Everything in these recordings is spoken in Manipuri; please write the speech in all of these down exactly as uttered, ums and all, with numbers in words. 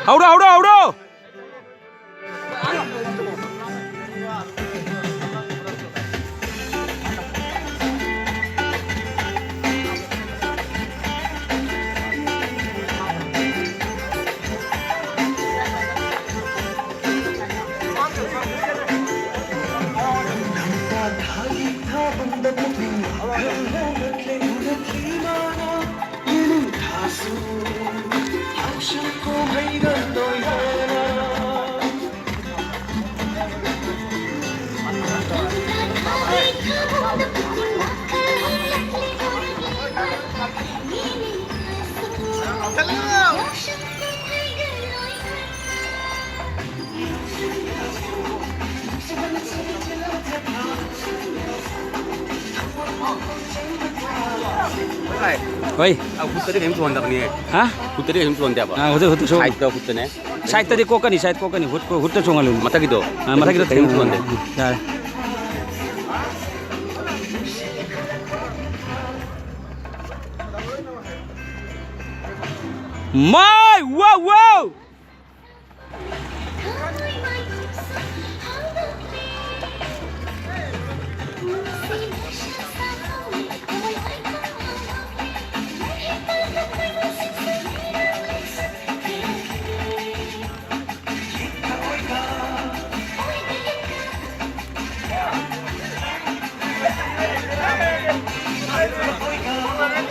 ꯍꯧꯔꯣ, ꯍꯧꯔꯣ, ꯍꯧꯔꯣ! ꯍꯣꯏ꯫ ꯑ, ꯈꯨꯠꯇꯗꯤ ꯀꯩꯝ ꯆꯣꯟꯗꯕꯅꯦ꯫ ꯍꯥ? ꯈꯨꯠꯇꯗꯤ ꯀꯩꯝ ꯆꯣꯟꯗꯦꯕ꯫ ꯑꯥ, ꯍꯧꯖꯤꯛ ꯈꯨꯠꯇꯁꯨ꯫ ꯁꯥꯏꯠꯇ ꯈꯨꯠꯇꯅꯦ꯫ ꯁꯥꯏꯠꯇꯗꯤ ꯀꯣꯛꯀꯅꯤ, ꯁꯥꯏꯠ ꯀꯣꯛꯀꯅꯤ꯫ ꯍꯨꯠ-, ꯍꯨꯠꯇ ꯆꯣꯡꯍꯜꯂꯨ꯫ ꯃꯊꯛꯀꯤꯗꯣ? ꯑꯥ, ꯃꯊꯛꯀꯤꯗꯣ ꯀꯩꯝ ꯊꯦꯡꯉꯨ꯫ ꯆꯣꯟꯗꯦ꯫ ꯎꯝ, ꯌꯥꯔꯦ꯫ ꯃꯥꯏ! ꯋꯥꯎ, ꯋꯥꯎ!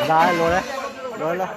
ꯂꯥꯛꯑꯦ, ꯂꯣꯏꯔꯦ꯫ ꯂꯣꯏꯔꯦ, ꯂꯣꯏꯔꯦ꯫